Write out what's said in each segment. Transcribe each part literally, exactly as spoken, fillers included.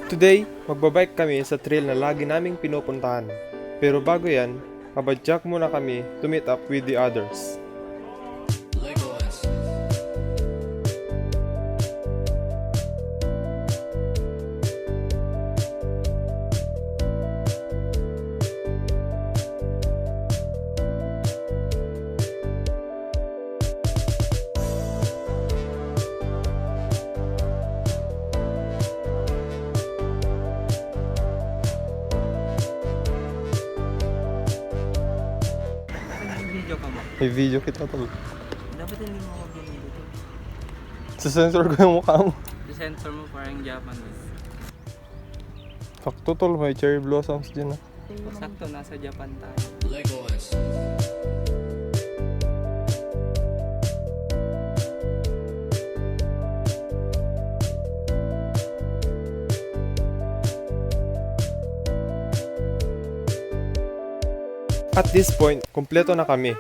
Today, magbabike kami sa trail na lagi naming pinupuntahan. Pero bago yan, mabadyak muna kami to meet up with the others. May video kita, tol. Dapat hindi mo mag-video. Sisensor ko yung mukha mo. Sisensor mo, parang Japanese. Sakto, tol, may cherry blossoms dyan, ah. Sakto, nasa Japan tayo. At this point, kumpleto na kami.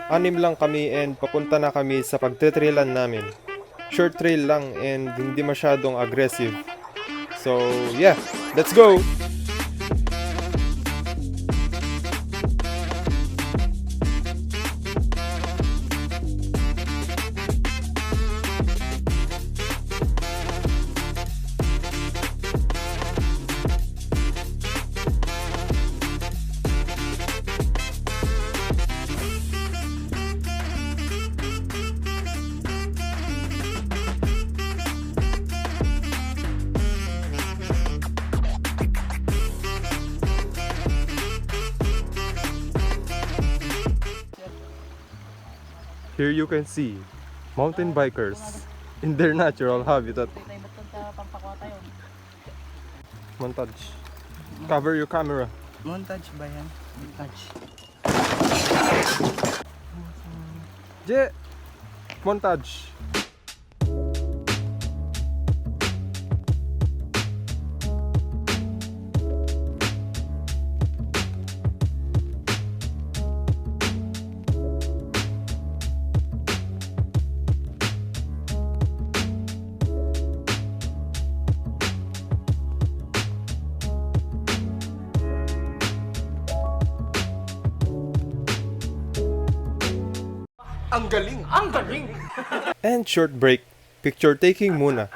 Anim lang kami and papunta na kami sa pagte-trailan namin. Short trail lang and hindi masyadong aggressive. So, yeah, let's go! Here you can see mountain bikers in their natural habitat. Montage. Cover your camera. Montage ba yan? Montage. Je! Montage. Ang galing! Ang galing! And short break. Picture taking muna.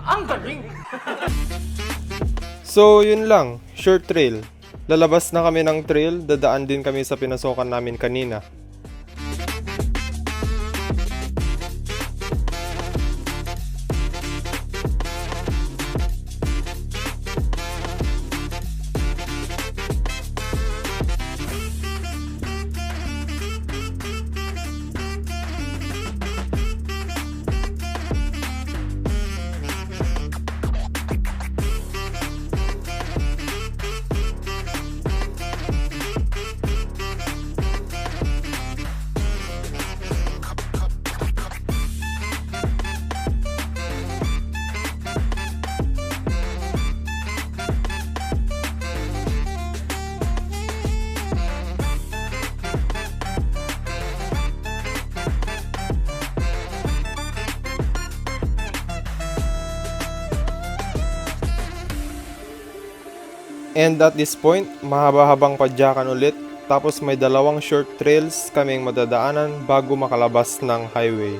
Ang galing! So, yun lang. Short trail. Lalabas na kami ng trail, dadaan din kami sa pinasokan namin kanina. And at this point, mahaba-habang padyakan ulit, tapos may dalawang short trails kaming madadaanan bago makalabas ng highway.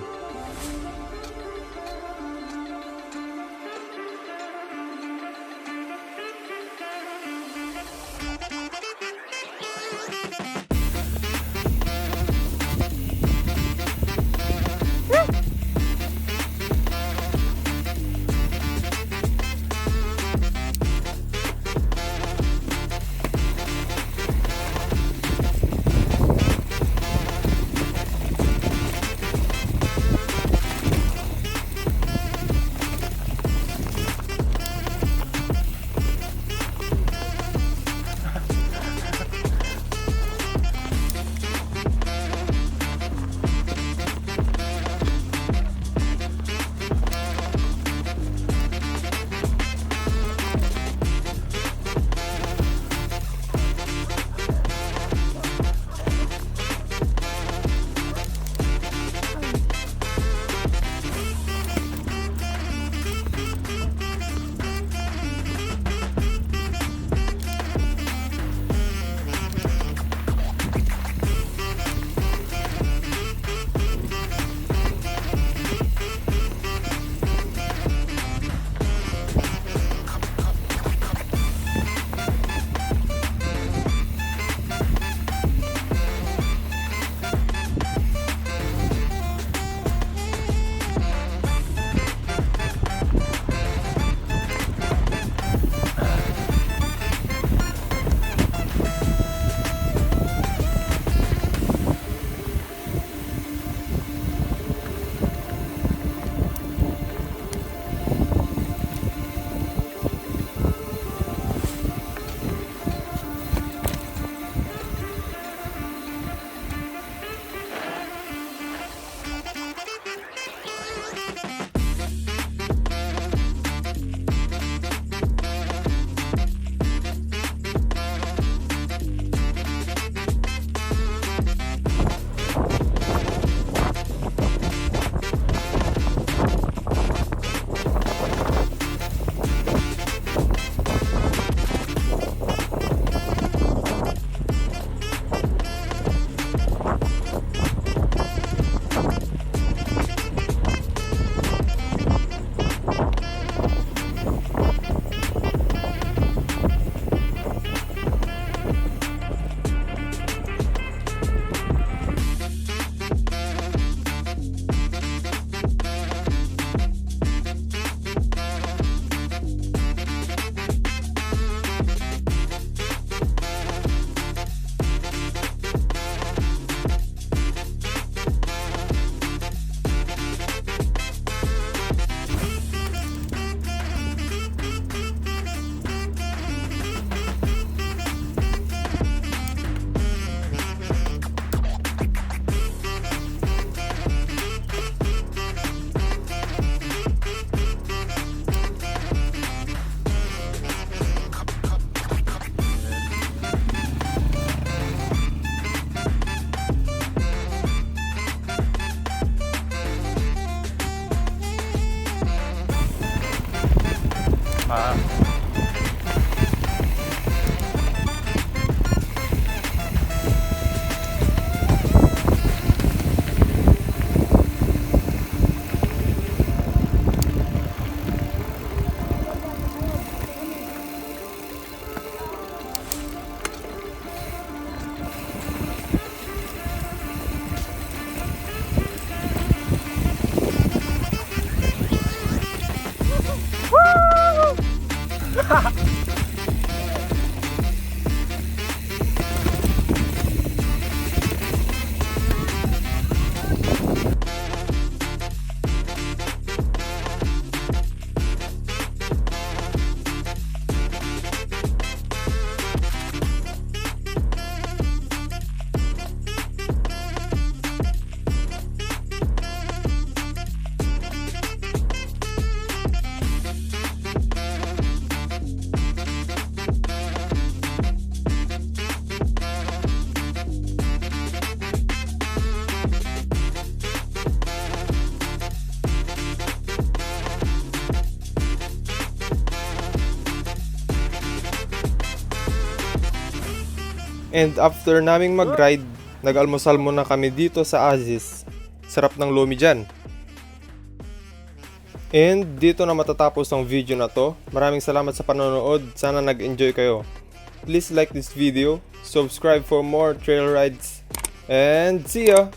And after naming mag-ride, nag-almusal muna kami dito sa Aziz. Sarap ng lomi dyan. And dito na matatapos ang video na to. Maraming salamat sa panonood. Sana nag-enjoy kayo. Please like this video, subscribe for more trail rides, and see ya!